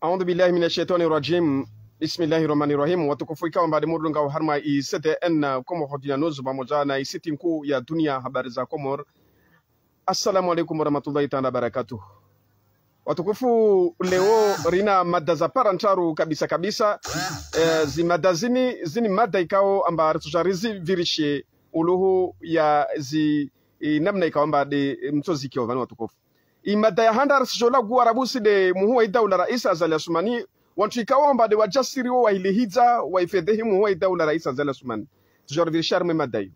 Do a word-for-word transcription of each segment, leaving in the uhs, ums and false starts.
أعوذ بالله من الشيطان الرجيم. بسم الله الرحمن الرحيم. Watukufu, ikao amba de murudunga harumwa i C T N Comores Quotidien News, pvamoja na i site nkuu ya dunia, Habari za Comores. Assalamu alaikum warahmatullahi taala wabarakatuh. Watukufu, leo rina mada za para ntraru kabisa kabisa. Eh, zi mada zini, zini mada ikao amba ritsoja rizivirishe uluhu ya zi, i namna ikao amba de mtsozi ikao pvanu watukufu. I mada ya handa ritsojo laguwa rabusi de muhuu wa i daula Rais Azali Assoumani, wantru ikao amba de wajasiri wo wahilihidza, waifedhehi muhuu wa i daula Rais Azali Assoumani. Ritsoja rivirishe harumwa i mada iyo.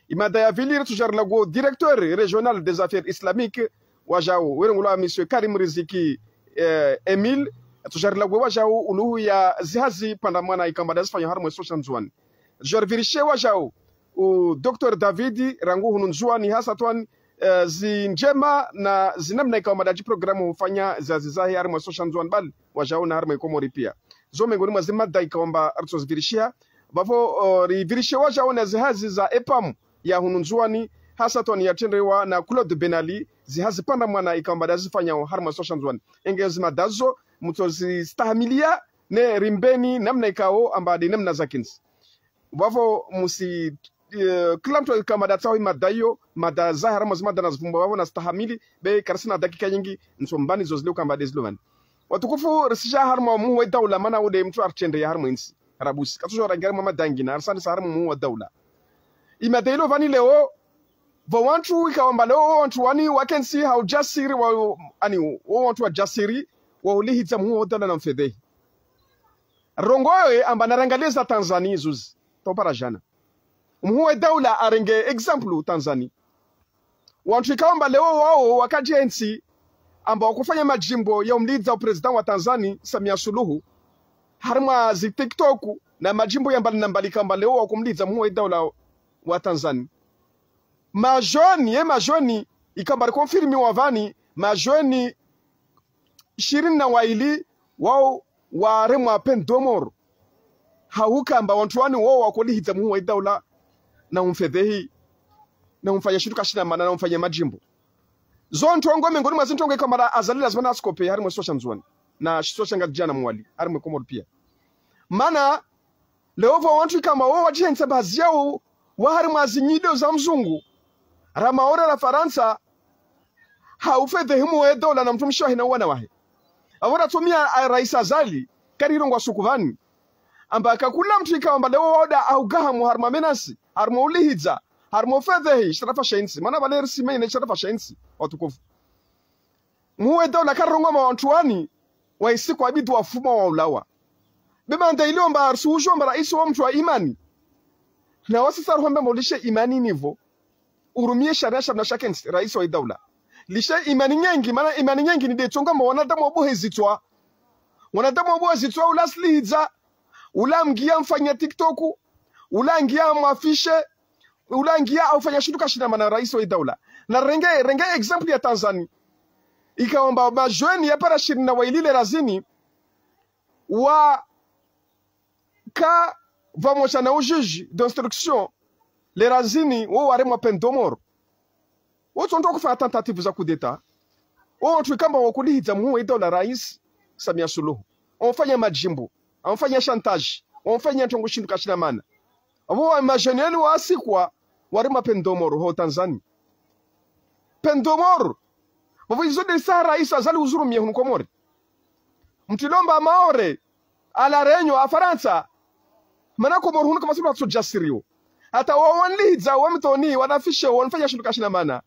I mada ya vili ritsoja rilaguwa directeur régional des affaires islamiques wajau, werengulwa Monsieur Karim Riziki, eh, Emile, ritsoja rilaguwa wajau uluhu ya zihazi pvandra mwana ikao amba de zifanywa harumwa e sosha Ndzuani. Ritsoja rivirishe wajau u Docteur David rangu hunu Ndzuani hasatwani, eh, zi ndjema na zi namna ikao amba de aji programme hufanya zihazi zahe harumwa e sosha Ndzuani bali wajau na harumwa i Komori pia. Zo mengoni mwa zi mada ikao amba ritsozivirishiha. Pvapvo, o, rivirishe wajau na zihazi za e PAM ya hunu Ndzuani, hasatwani yatrendewa na Claude Ben Ali, zihazi pvandra mwana ikao amba de azifanyao harumwa e sosha Ndzuani. Enge zi mada zo, mtsozistahamiliya, ne rimbeni namna ikao amba de namna zakentsi. Pvapvo musi, eh, kila mtru ikao amba de atsaho i mada iyo, mada za harumwa zi mada na zipvumba pvapvo na stahamili, be karisina dakika nyingi, ntsombani zo zile ikao amba de zilo pvani. Watukufu, risija harumwa muhuu wa i daula, mana ude mtru aritrendeya harumwa e ntsi. Rabusi, katsojo rangi harumwa mada yangina, arisandisa harumwa muhuu wa daula. I mada ilo pvani leo, pvo wantru ikao amba leo, wo wantru wani wakentsi ha ujasiri wa, ani, wo wantru wajasiri, wahulihidza muhuu wa i daula na umfedhehi. Rongowe amba narangaliye za Tanzanie zuzi, topara jana. Muhuu wa i daula arenge exemple Tanzanie. Wantru ikao amba leo wao wakajentsi amba wakufanya majimbo ya umlidza u président wa Tanzanie, Samia Suluhu, harumwa zi TikTok na majimbo ya mbali na mbali ikao amba leo wakumlidza muhuu wa i daula wa Tanzanie. Majoni, ye majoni, ikao amba rikonfirmiwa pvani, majoni shirini na waili wao waremwa peine de mort. Hauka amba wantru wani wao wakolihidza muhuu wa i daula na umfedhehi, na umfanya shitru kashina mana, na umfanya majimbo. Zo ntrongo mengoni mwa zi ntrongo ikao amba Azali lazima na asikope harumwa e sosha Ndzuani, na sosha Ngazidja na Mwali, harumwa e Komori pia. Mana, leo pvo wantru ikao amba wo wajihentsa bazi yao wa harumwa zi nyido za mzungu, ra Maore ra Farantsa, ha ufedhehi muhuu wa i daula na mtrumishi wahe na wana wahe. Pvapvo ratsomia, a, Rais Azali, karirongowa suku pvani. Amba kakula mtru ikao amba leo wao de augaha muhuu harumwa menace, harumwa ulihidza, harumwa ufedhehi sharafa sha intsi. Mana pvale risimenye ne sharafa sha intsi, watukufu. Muhuu wa i daula karirongowa amba wantru wani, waisiku abidi wafuma waulawa. Be mada ile amba arisuhudjuwa amba raisi wa mtru wa imani. Na wasi sa ruhamba amba ulishe imani nivo. Urumie sharia sha mna shakentsi, raisi wa i daula. Lishe imani nyengi, mana imani nyengi ni de tsonga amba wanadamu wabuhe zitswa. Wanadamu wabuhe zitswa ula asilihidza, ula ngia mfanya TikTok, ula ngia mwafishe, ula ngia aufanya shitru kashina mana raisi wa i daula. Na renge, renge exemple ya Tanzanie. Ikao amba majoni yapara shirini na waili le razini, waka pvamoja na u juge d'instruction le razini wo waremwa peine de mort. Wo tsi wantru wakufanya tentative za coup d'État. Wo wantru ikao amba wakolihidza muhuu wa i daula rais Samia Suluhu. Wamfanya majimbo, wamfanya chantage, wamfanya ntrongo shitru kashina mana. Pvapvo wa majoni yali wasikwa waremwa peine de mort ho Tanzanie. Peine de mort. Pvapvo izo de sa raisi Azali uzurumia hunu Komori. Mtrilomba Maore, a La Réunion, a Farantsa, mana Komori hunu kama sura tso jasiriwo. Hata wao wanlihidza, wamtoni, wanafishe, wanfanya shitru kashina mana.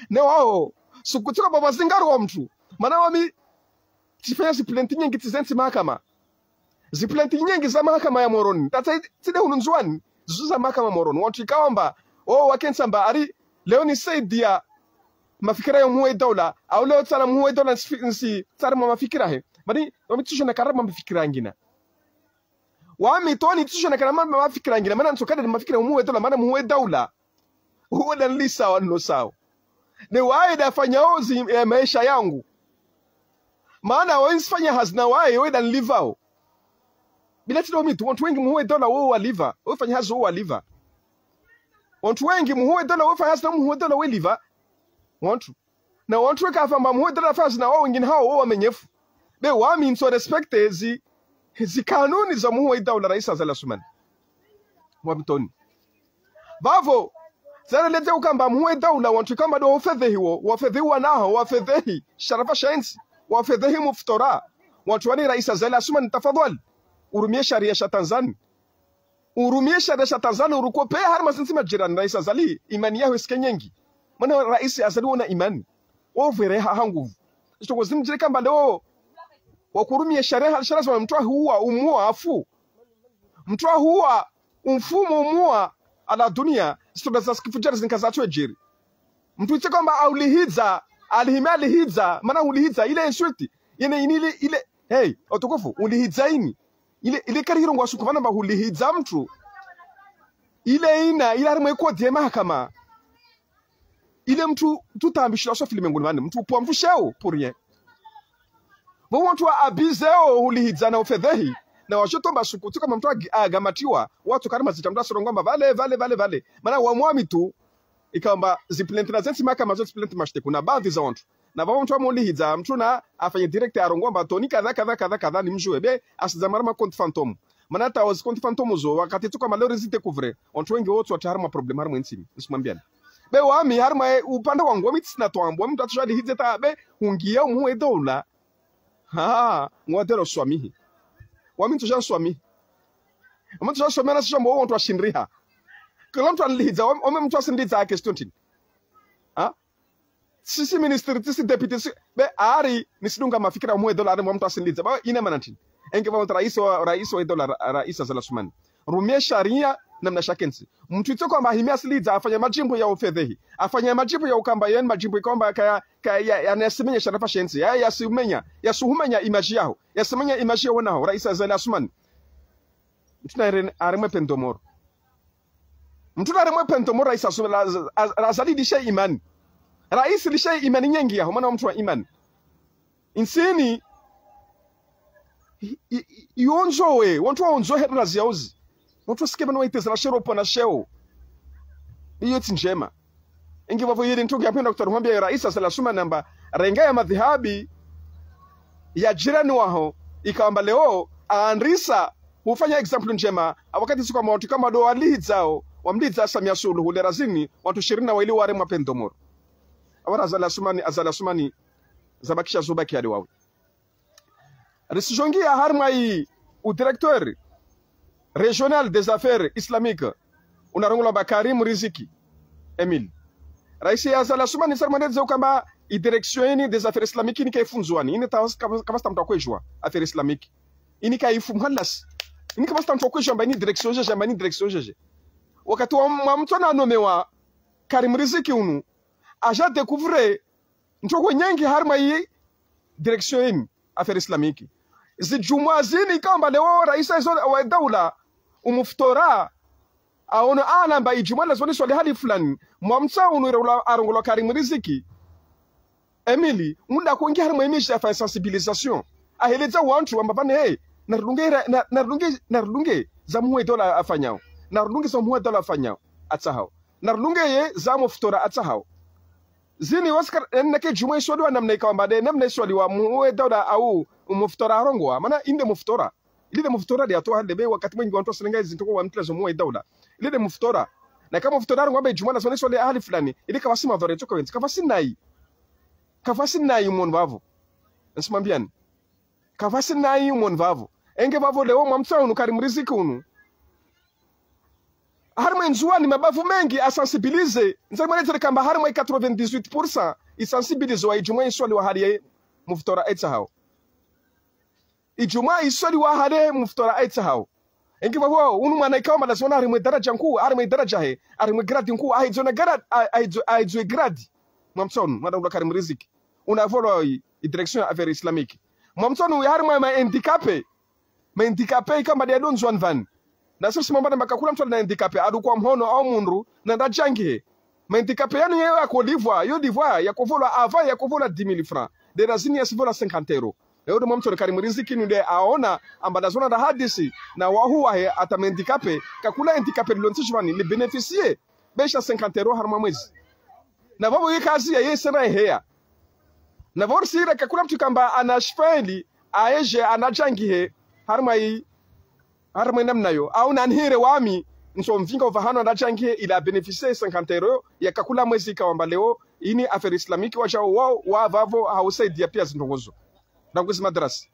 Ne wao, sukutika baba zingaro wa mtru. Mana wami, tsifanya zi plainte nyengi tsizentsi mahakama. Zi plainte nyengi za mahakama ya Moroni. Tata tsi de hunu Ndzuani, zuza mahakama Moroni. Wantru ikao amba, o wakentsi amba ari, leo nisaidia mafikira ya muhuu wa i daula, au leo tsala muhuu wa i daula nsi, nsi, tsari mwa mafikira he. Badi, wami tsi sho na karama mafikira yangina. Wami toni tsi sho na karama mafikira yangina, mana ntsoka de mafikira ya muhuu wa i daula, mana muhuu wa i daula. Uwo de nlisawo, nlosawo. De waye de afanyao zi, eh, maesha yangu. Mana waye ntsifanya hazi na waye, waye de anlivao. Bila tsi do mitu, wantru wengi muhuu wa i daula wo waliva, wo fanya hazi wo waliva. Wantru wengi muhuu wa i daula wo fanya hazi na muhuu wa i daula we liva. Wantru. Na wantru weka afamba muhuu wa i daula fanya hazi na wao wengine hao wo wamenyefu. Be wami ntsu respecte zi, zi kanuni za muhuu wa idaula Rais Azali Assoumani. Wami ntoni. Vavo, zaleledze ukamba muhuu wa idaula wantru ikamba ndo wafedhehi wo, wafedhehi wanaho, wafedhehi sharafa sha entsi, wafedhehi muftora. Wantru wani Rais Azali Assoumani tafadhali. Urumie sharia sha Tanzania. Urumie sharia sha Tanzania, urukope harimwa zintsi majirani, Rais Azali, imani yaho isike nyengi. Mana Rais Azali wona imani. Wovwere ha, ha nguvu. Shitoko zimdjire kamba leo, wakurumie sharia, sharia za mntru ahuwa, umuwa, afu. Mntru ahuwa, umfumu, umuwa, ala dunia, zitronda za sikifujari zinka zatsu edjeri. Mntru itse kamba aulihidza, alihime alihidza, mana ulihidza, ile insulte, ile, ile, ile, hey, watukufu, ulihidza ini. Ile, ile kari hiro ngwasuku vana mba hulihidza mntru. Ile ina, ile harimwa ikodi ye mahakama. Ile mntru, mntru tambishilwa swa filime nguni vani, mntru upwa mntru sheo, pour rien. Vo wantru wa abize o hulihidza na ufedhehi, na washotomba suku, tsi kamba mntru agi-, agamatiwa, watru kari mazita mntru asirongoa mba vale, vale, vale, vale. Mana wamwami tu, ikamba ziplainte na zentsi mahakama zo ziplainte mashteki na baadhi za wantru. Na vavo mntru amulihidza, mntru na afanye direct arongoa mba toni kadha, kadha, kadha, kadha, nimdjuwe. Be, asidza mara ma compte fantôme. Mana tawo zi compte fantôme zo, wakati tsuka malori zi découvre. Wantru wengi wotsu watsi harimwa problème harimwa entsi ini. Nisimwambiani. Be wami, harimwa e, upande wangu, wami tsina twambu, wami mntru atsu alihidze ta, be, hungia umuhuu wa idaula. Ha, ngwadero swamihi. Wami ntsu ja nswamihi. Wami ntsu ja nswamihi na sisha mbo wantru washindriha. Kila mntru alihidza, wami, wami mntru asindidza ake stuntin. Ha? Sisi ministri, sisi député, si, be ari, nisidunga mafikira muhuu wa idaula ari mwa mntru asindidza. Ba, ina mana ntrini. Enge vavo rais wa, rais wa idaula, ra-, Rais Azali Assoumani. Rumie sharia, namna sha kentsi. Mntru itse kamba hime asilidza, afanya madjimbo ya ufedhehi. Afanya madjimbo ya ukamba, yani madjimbo ikamba kaya, kaya, ya, ya, yasimenya sharafa sha entsi. Ya, yasimenya, yasuhumenya image yaho. Yasimenya image yaho naho, Rais Azali Assoumani. Mntru na ren-, arimwe pendomoro. Mntru na arimwe pendomoro, Rais Assoumani, la, la, la, Azali lishe imani. Rais lishe imani nyengi yaho, mana wa mntru wa imani. Entsi ini, i, i, i, ionzowe, wantru waonzowe hedula ziyaozi. Wantru wasike vanu waitezela shero pvo na sheo. Iyo tsi ndjema. Ingi vavo yili ntrongo ya pvenda kutaru hwambia Rais Azali Assoumani amba, renga ya madhihabi, ya jirani waho, ikamba leo, aandrisa, hufanya exemple ndjema, awakati tsuka mwa wantru kama ndo walihidzao, wamlidza Samia Suluhu, le razini, wantru shirini na waili ware mwa pendomoro. Awara Azali Assoumani, Azali Assoumani, zabakisha zubaki hadi wawe. Risijongia harimwa i, u directeur régional des affaires islamiques, unarongolwa mba Karim Riziki Emile. Rais Azali Assoumani sarimwandedze ukamba i direction ini des affaires islamiques ini kaifunzwani, ini tawas-, kavas-, kavasita mntru akwejua affaires islamiques. Ini kaifu mhalas. Ini kavasita mntru akwejua amba ini direction jeje, amba ini direction jeje. Wakati wa mwa mntru na anomewa Karim Riziki unu, aja découvre ntrongo nyengi harimwa i direction ini, affaires islamiques. Zidjumwa zini kamba leo rais wa izo-, wa daula, umuftora, aono ana amba idjumwa lazima niswali hali fulani, mwa mtsa unu ira ula arongolwa Karim Riziki Emile, unda kongi harimwa imidji afanye sensibilisation. Aheledza wantru amba vani, hey, narudunge ra-, na-, narudunge, narudunge za muhuu wa daula afanyao. Narudunge za muhuu wa daula afanyao. Atsahao. Narudunge ye za muftora atsahao. Zini wasikar-, yani nake djumwa iswaliwa namna ikao amba nde, namna iswaliwa muhuu wa daula au muftora arongoa. Mana inde muftora. Ile nde muftora nde atoa hali be wakati mwengi wantru wasilenga izi ntrongo wamtila zo muhuu wa daula. Ile nde muftora. Na kama muftora arongoa amba idjumwa lazima niswali hali fulani. Ile kavasi madhwara itsoka wentsi. Kavasi nayi. Kavasi nayi umoni vavo. Nisimwambiani. Kavasi nayi umoni vavo. Enge vavo leo mwa mtsa unu Karim Riziki unu. Harimwa Ndzuwani mabavu mengi asensibilize. Nze mweledzele kamba harimwa i quatre-vingt-dix-huit pour cent isensibilize wa idjumwa iswaliwa hali ye muftora aitsahao. Idjumwa iswaliwa hali ye muftora aitsahao. Enge vavo unu mwana ikao amba lazima harimwa daraja nkuu, harimwa daraja he, harimwa grade nkuu, ahidzo na grade, a-, ahidzo, ahidzo grade. Mwa mtsa unu, mwana ula Karim Riziki. Unavolwa i, i direction ya affaires islamiques. Mwa mtsa unu harimwa ma handicapés. Ma handicapés ikao amba nde ado Ndzuwani vani. Na sisi mambana amba kakula mntru na handicapé, adu kwa mhono au mundru, na ndadjangihe. Ma handicapés yanu yeyo yakolivwa, yo livwa, yakovolwa avant, yakovolwa dix mille francs. Nde razini yasivolwa cinquante euros. Eyo nde mwa mtsa unu Karim Riziki unu nde aona, amba lazima nda hadisi, na wahuu wahe ata ma handicapés, kakula handicapé lilo ntsi Ndzuwani, li bénéficier. Besha cinquante euros harimwa mwezi. Na vavo ye kazi ya ye sena eheya. Na vavo risira kakula mntru kamba ana shifeli, Aye dje anadjangihe harumwa i, harumwa i namna yo. Au nanihire wami, ntsomvinga upvahanu anadjangihe ili abénéficié cinquante euros ya kakula mwezi ikawamba leo, ini Affaires Islamiques wadjau wao, wa vavo hausaidia pia zindrongo zo. Rangu zi madrasa.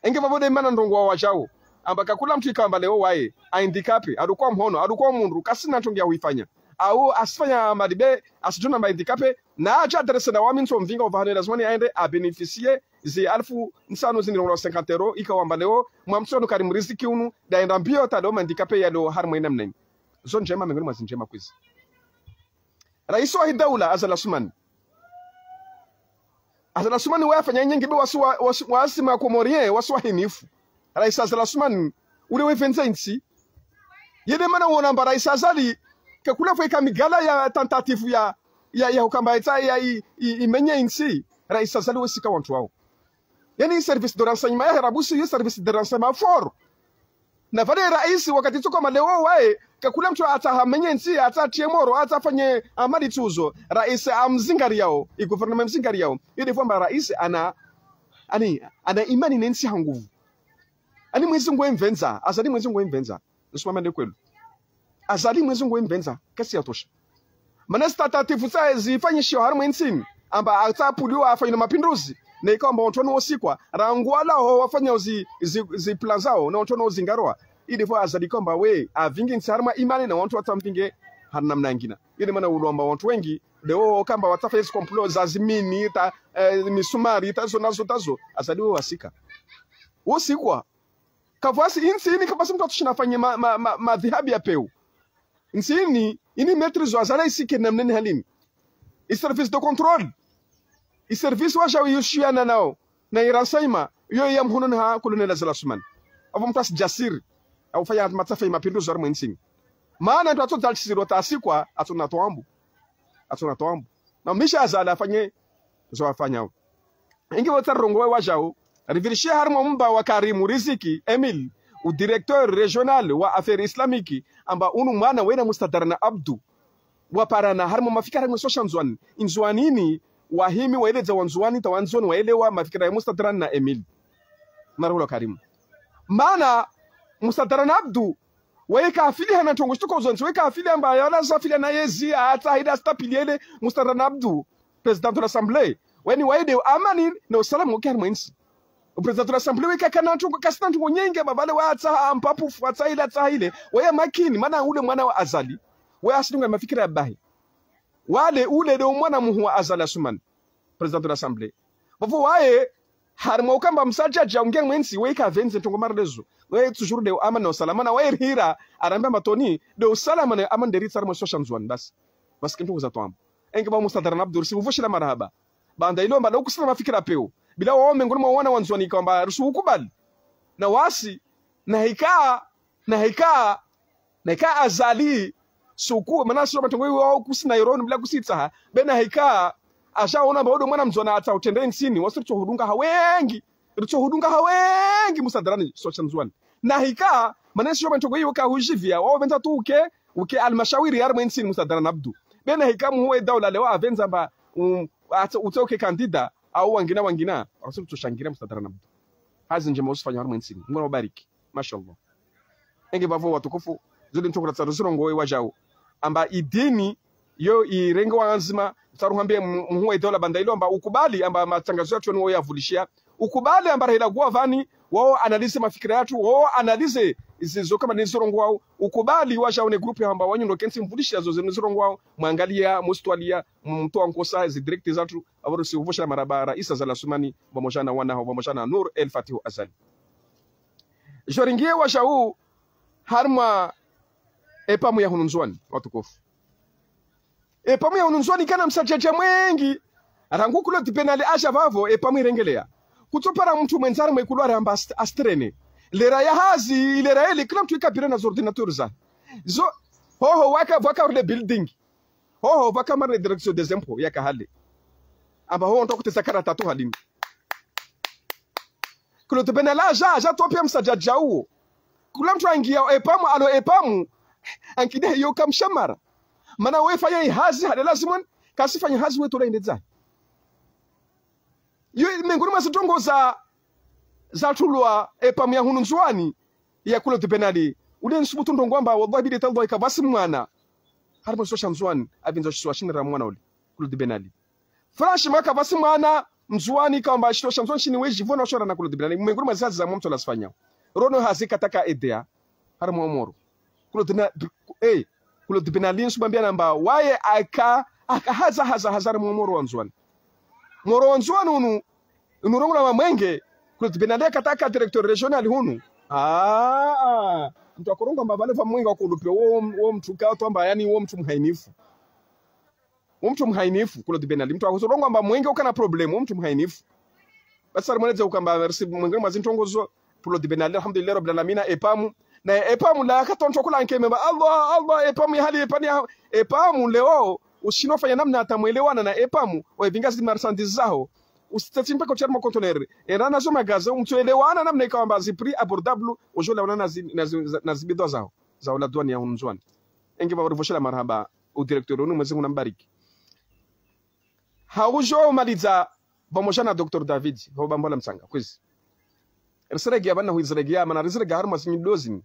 Enge vavo de mana ndrongo wao wadjau. Amba kakula mtru ikawamba leo waye, a handicapé, adukwa mhono, adukwa mundru, kasina ntrongo ya huifanya. Au asifanya madibe, asidjuna ma handicapé, na adja adresse na wami ntsomvinga upvahanu lazima ni aende abénéficié zi alfu ntsanu zi ndrongo cinquante euros, ikawamba leo, mwa mtsono Karim Riziki unu, daenda mbio tado ma handicapé yalo harumwa i namna ini. Zo ndjema mengoni mwa zindjema kwizi. Raisi wa hi daula, Azali Assoumani. Azali Assoumani waye afanya nyengi be wasi wa, wasi, wasi ma Comoriens, wasi wahinifu. Raisi Azali Assoumani, ule wevendza intsi. Yede mana wona amba Raisi Azali, kakula fwe ka migala ya tentative ya, ya, ya hukamba itsa, ya i, i, imenye intsi. Raisi Azali wesika wantru wao. Yani service de renseignement ya harabusi, yo service de renseignement fort. Na vale raisi wakati tsuko maleo waye, kakula mtru atsaha menye ntsi, atsaha tie moro, atsaha fanye amali tsuzo. Raisi amzingariao, i gouvernement mzingariao. Ile fwamba raisi ana, ani, ana imani ne ntsi ha nguvu. Ani mwezi ngwemvendza, Azali mwezi ngwemvendza. Nusuma mende kwelu. Azali mwezi ngwemvendza, kasi yatosha. Mana zi tentative tsa zifanyishiwa harumwa intsini, amba atsaha puliwa afanyina mapinduzi, na ikao amba wantru wanu wosikwa, rangu wala ho wafanya zi, zi, zi plan zao, na wantru wanu wozingarwa. Ile fo Azali ikao amba we, avingi ntsi harumwa imani na wantru watsamvinge harumwa namna ingina. Ile mana ulo amba wantru wengi, leo kamba watsafanya zi complot za zimini, ta, eh, misumari, tazo, nazo, tazo. Azali we wasika. Wosikwa. Kavwasi intsi ini kapvatsi mtru atsushinda afanye ma, ma, ma, madhihabi ya peu. Ntsi ini, ini maîtrise wa Azali isike namna ini halini. I service de contrôle. I service wadjau yushiana nao. Na i renseignement, yo ya mhononi ha Colonel Azali Assoumani. Avo mtru asi jasiri. Aufanya matsafa i mapinduzi harumwa intsini. Mana ndo atso dzalishiro tasikwa, atsona twambu. Atsona twambu. Na mlisha Azali afanye, zo afanyao. Ingi wotsa rongowe wadjau, rivirishe harumwa mba wa Karim Riziki Emile, u directeur régional wa affaires islamiques, amba unu mwana wena Moussa Dramane Abdou, waparana harumwa mafikira harumwa sosha Ndzuani, Ndzuani ini, wahimi waeledza wa Ndzuani, ta wa Ndzuani waelewa mafikira ya Moussa Dramane na Emile. Marahula Karim. Mana, Moussa Dramane Abdou, waye kafili hana ntrongo shituko zontsi, waye kafili amba yala zafili na yezi, atsaha ile astapili ele, Moussa Dramane Abdou, président de l'Assemblée. Weni waye de amani, na usalama uke harumwa intsi. O président de l'Assemblée waye kakana ntrongo, kasina ntrongo nyengi, amba vale watsaha ampapufu, atsaha ile, atsaha ile. Waye makini, mana ule mwana wa Azali. Waye asidunga mafikira ya bahi. Wale ule de mwana muhu wa Azali Assoumani. Président de l'Assemblée. Vavo waye, harumwa ukamba msadjadja unge mwentsi, waye kavendze ntrongo marelezo. Waye toujours de amani na usalama, na waye rihira, aramba matoni, de usalama na amani de ritsa harumwa sosha Ndzuani, basi. Basi ke ntrongo za twambu. Enge ba Moussa Dramane Abdou, risi uvoshila marahaba. Banda ilo amba, la ukusina mafikira peu. Bila wao mengoni mwa wana wa Ndzuani ikao amba, rusu ukubali. Na wasi, na hika, na hika, na hika Azali, suku, mana sio matrongo iwo kusina ironi, bila kusitsaha. Bena hika, asha ona amba odo mwana Mndzuani atsaha utrende ntsini, wasi ritso hudunga ha wengi. Ritso hudunga ha wengi Moussa Dramane, sosha Ndzuani. Na hika, mana sio matrongo iwo kahujivia, wao vendza tu uke, uke almashawiri harumwa intsini Moussa Dramane Abdou. Bena hika muhu we daula leo avendza amba, um, atsa, utsa uke candidat, au wangina, wangina, wasi ritso shangira Moussa Dramane Abdou. Hazi ndjema usifanya harumwa intsini. Mungu nawabariki. Mashallah. Enge vavo watukufu, zuli ntrongo ratsaha zirongowe wadjau. Amba idini, yo irenge wa ndzima, tsaruhambe mu-, muhu wa idola banda ilo amba ukubali amba matrangazo yatru yanu wo yavulishia. Ukubali amba rahila guwa vani, wao analyse mafikira yatru, wao analyse izi zo kama ni zirongoao. Ukubali wadjau ne groupe ya amba wanyu ndo kentsi mvulishia zo zinu zirongoao, mwangalia, mustwalia, mtoa nkosa, zi direct zatru, avo rusi uvoshila marahaba, Raisi Azali Assoumani, vamodja na wana hao, vamodja na Nour El Fath Azali. Djo ringie wadjau harumwa e PAM ya hunu Ndzuani, watukufu. E PAM ya hunu Ndzuani kana msadjadja mwengi, rangu Claude Bernard adja vavo, e PAM irengelea. Kutsopara mtru mwendza harumwa ikulu aramba ast-, astrene. Lera ya hazi, lera ele, kila mtru ikabira na zo ordinateur za. Zo, hoho, waka, waka ule building. Hoho, vaka marne direction des impôts yaka hale. Amba hoho ndo kuteza karata tu halini. Claude Bernard adja, adja topia msadjadja uwo. Kula mtru angia e PAM, alo e PAM, ankide yo kamshamara. Mana we fanya ihazi, hale lazima, kasifanya hazi we tola indedza. Yo, mengoni mwa zitrongo za, Zatulwa e pamu ya hunu Ndzuwani ya Claude Ben Ali. Ule nisubutu ndrongo amba, wallahi billahi tallahi, kapvatsi mwana harimwa shisiwa sha Ndzuwani apvindza shisiwa shinu ra mwana ule, Claude Ben Ali. Franchement, kapvatsi mwana Mndzuwani ikao amba shisiwa sha Ndzuwani shinu wedjivona ushora na Claude Ben Ali. Mwengoni mwa zihazi za mwa mtsola sifanyao. Rono hazi kataka edea harimwa Komoro. Claude na, eh, Claude Ben Ali nisubambia namba waye aka, aka haza, haza, haza harimwa Komoro wa Ndzuwani. Komoro wa Ndzuwani unu, unu rongoa mamwenge, Claude Ben Ali akataka directeur régional hunu. Ah, ah. Mtru akorongoa amba pvale pvwa mwenge wa kulupe, wo, wo mtru ka, watu amba, yaani, wo mtru mhainifu. Wo mtru mhainifu, Claude Ben Ali. Mtru akorongoa amba mwenge ukana problème, wo mtru mhainifu. Basi harimweleze ukamba, merci, mwengoni mwa zintrongo zo, Claude Ben Ali, alhamdulillahi rabbil alamina, e pamu. Na e pamu la, katwa mtru akula nkeme, ba, Allah, Allah, e pamu ya hali, e pamu ya, e pamu leo, ushindwa fanya namna hata mwelewana na e pamu, wepvinga zi marchandises zaho. Usiteti mpaka utshe harimwa conteneur. Enda nazo magaze, umtsoelewana namna ikao amba zi prix abordable, udjo lewana na zi, na zi, na zi bidhwaa zaho. Za ula douane ya hunu Ndzuwani. Enge pvapvo rivoshela marahaba, u directeur unu Mwenyezi Mungu nambariki. Haudjo umalidza pvamoja na Docteur David, ho Bambao la Mtsanga, kwezi. Risiregea pvanu huziregea, mana risiregea harimwa zinyi dozi ni.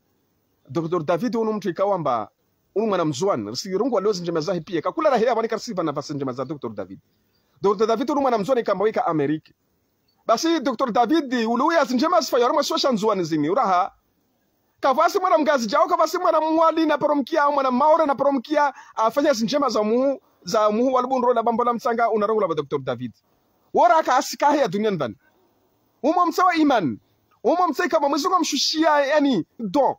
Docteur David unu mtru ikao amba, unu mwana Mndzuwani, risirongoa leo zindjema zahe pia, kakula rahe ya pvani karisiva nafasi ndjema za Docteur David. Docteur David unu mwana Mndzuwani ikao amba weka Amérique. Basi Docteur David, ule uya zindjema zifanyao harimwa shisiwa sha Ndzuwani zini, uraha. Kapvatsi mwana Mngazidja, kapvatsi mwana Mwali na paro mkia, mwana Maore na paro mkia, afanya zindjema za muhu, za muhu wa Lubundro na Bambao la Mtsanga, unarongoa amba Docteur David. Wora aka asikahe ya duniani pvani. Umwe mtsa wa imani. Umwe mtsa ikao amba Mwenyezi Mungu amshushia, yaani, don.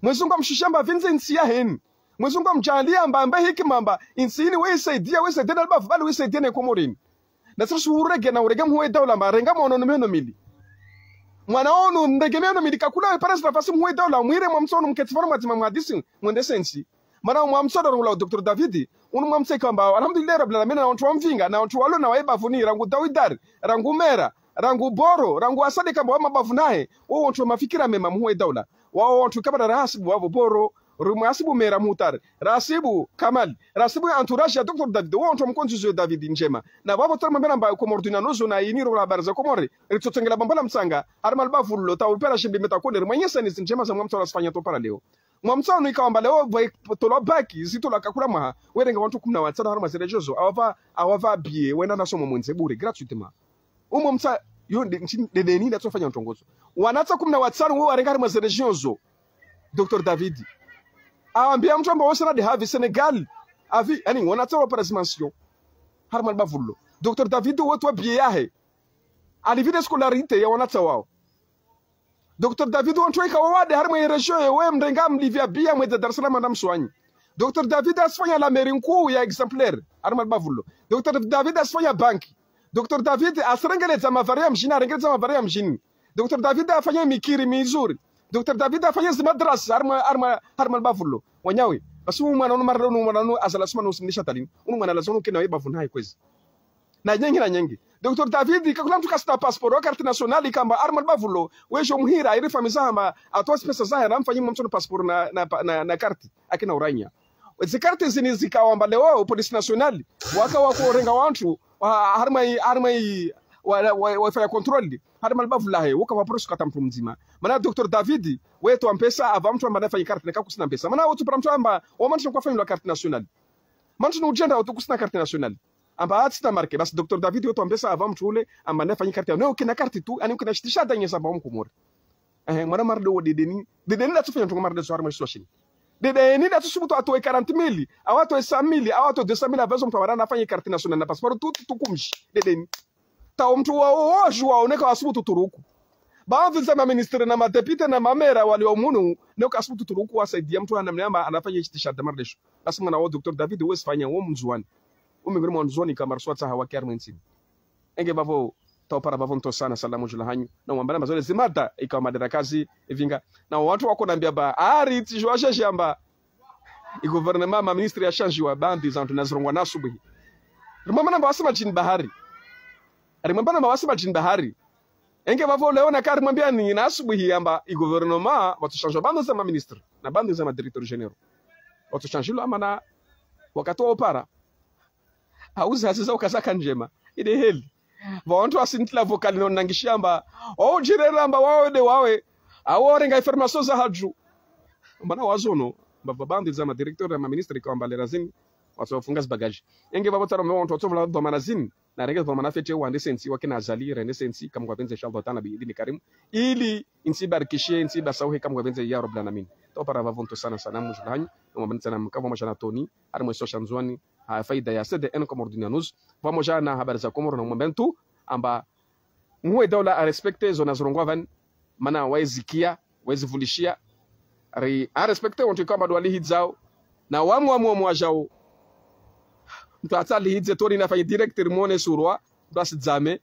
Mwenyezi Mungu amshushia amba apvindze ntsi yaheni. Mwenyezi Mungu amdjaalia amba, amba hikima amba, intsi ini weisaidia, weisaidia na libavu bali weisaidia ne Komori ini. Na sisi urege na urege muhuu we daula amba, renga mwana unu mihono mili. Mwana unu mrege mihono mili kakula we parents nafasi muhuu we daula, mwire mwa mtsa unu mketsi pvanu mwadzima mhadisi, mwendese ntsi. Mana mwa mtsa ndo rongoa Docteur David, unu mwa mtsa ikao amba, alhamdulillahi rabbil alamina, na wantru wamvinga, na wantru walo na waye bavuni, rangu Dawidari, rangu Mera, rangu Boro, rangu Asadi ikao amba wa mabavu nahe, wo wantru wa mafikira mema muhuu we daula. Wao wantru ikao amba rahasibu wapvo Boro, rimhasibu Mera Muhtar, rahasibu Kamal, rahasibu entourage ya Docteur David, wo wantru wa mkondzizo David ndjema. Na wapvo tari mwambia namba Komori duniyani zo na ini rongoa habari za Komori, ritsotsongela Bambao la Mtsanga, harimwa libavu lilo, ta upera shimbi meta kole, rimwonyesa ni zindjema za mwa mtsa ula sifanya to para leo. Mwa mtsa unu ikao amba leo, pvwa tolwa bac, zitolwa kakula mwaha, werenga wantru kumi na watsanu harimwa ze régions zo, awapva, awapva billet, wenda nasomo mwendze bure, gratuitement. Umwe mtsa, yo nde, ntsi, nde, nde ni ndatso fanya ntrongo zo. Wanatsa kumi na watsanu wo warenga harimwa ze régions zo. Docteur David. Awambia mtru amba wose na de havi Sénégal. Avi, yaani, wanatsa wa paresimensio. Harimwa libavu lilo. Docteur David wo tolwa billet yahe. Alipve de scolarité ya wanatsa wao. Docteur David wantru ikao wawade harimwa ye région ye we mrenga mlipvia billet mwedza Dar es Salaam anda mswanyi. Docteur David asifanya la mairie nkuu ya exemplaire harimwa libavu lilo. Docteur David asifanya banki. Docteur David asirengeledza mavare ya mdjini, arengeledza mavare ya mdjini. Docteur David afanya mikiri mizuri. Docteur David afanya zimadrasa harimwa, harimwa, harimwa libavu lilo. Wanyawe. Basi unu mwana unu marle unu mwana unu azala suma nusimlisha talini. Unu mwana lazima unu kena we bavu naye kwezi. Na nyengi na nyengi. Docteur David, kakula mtru kasina passeport, wa carte nationale, ikao amba harimwa libavu lilo, wedjo muhira, ili famiyi zahe amba, atowa zipesa zahe, na mfanyi mwa mtsono passeport na, na, na, na carte, akina uranya. Zi carte zini zikao amba leo, police nationale, waka wakorenga wantru, wa, harimwa i, harimwa i, wa, wa, wa, wafanya contrôle, harimwa libavu lahe, waka waprosu kata mtru mdzima. Mana Docteur David, wetolwa mpesa, apva mtru amba nafanyi carte, na kakusina mpesa. Mana wotsu para mtru amba, wa mantru kwa fanyi la carte nationale. Mantru ni udjenda, wotsu kusina carte nationale. Amba atsina marqué, basi Docteur David wetolwa mpesa apva mtru ule, amba nafanyi carte ya. No, ukena carte tu, yaani ukena shitishada nyesa amba wa Mkomori. Eh, mwana marle wo dedeni, dedeni ndatsu fanya ntrongo marle zo harimwa shisiwa shini. Dedeni ndatsu subutu atowe quarante mille, au atowe cent mille, au atowe deux cent mille, apva zo mtru amba nafanyi carte nationale na passeport tu, tu, tu kumshi. Dedeni. Ta wo mtru wao, wao, wao, neka wasubutu turuku. Baadhwi za maministre na madéputé na mamera walio munu, neka wasubutu turuku wasaidia mtru hana mnyamba, anafanya shitishada marle sho. Basi mwana wo Docteur David, wesifanya wo Mndzuwani. Umengoni mwa Wandzuwani ikao amba risuwa tsaha wake harimwa ntsini. Enge pvapvo, ta upara pvapvo ntosana salamu djula hanyu. Na wambana mazole zimada, ikao amba de rakazi, ivinga. Na wantru wakonambia amba, ari, tsi djuwa shashiamba. I gouvernement, ma ministre ya shanjiwa, baadhwi za wantru nazirongoa na asubuhi. Rimwambana amba wasi madjini bahari. Rimwambana amba wasi madjini bahari. Enge pvapvo leo naka rimwambiani na asubuhi amba i gouvernement, watsu shanjiwa baadhwi za ma ministre, na baadhwi za ma directeur généraux. Watsu shanjilwa amana wakati wa upara. Hauzi hazi za ukaza ka ndjema. Ide heli. Pvo wantru wasintila vocal no nangishamba. Wao djirera amba wawe nde wawe. Awo renga information za hadju. Mbana wazono. Mbapvo baadhwi za ma directeur na ma ministre ikao amba le razini. Watsofunga zi bagage. Yenge pvapvo tsaro mbe wantru watsovula dhwamana zini. Na renge dhwamana fete wande sentsi, wakina Azali, rende sentsi, kamwe ngwapvendze, inshallah taala, bi idhni karim. Ili, intsi ibarikishe, intsi ibasauhe, kamwe ngwapvendze, ya Rabbal Alamin. Topara pvapvo ntsu sana sana, mujulani, no mwambe ntsana mka pvamoja na Tony, harimwa isosha Ndzuani, ha faida ya C D N Comores Dunia News, pvamoja na habari za Komoro, no mwambe ntsu, amba, muhuu we daula a respecte, zo na zirongoa pvani, mana waezikia, waezivundishia, ri, a respecte, wantru ikao amba ndo walihidzao, na wamu, wamu, wamu wajao, mntru atsalihidze Tony nafanye direct rimwone surwa, mntru asidzame.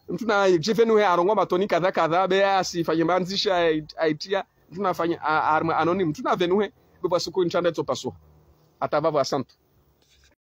Mntru nadjivenuhe arongoe amba Tony kadha kadha, be asifanye mandzisha ai-, aitia. Mntru nafanye a-, arimwe anonyme, mntru navenuhe, be pvwa suku ntsanda itsopasuha. Hata pvapvo asante.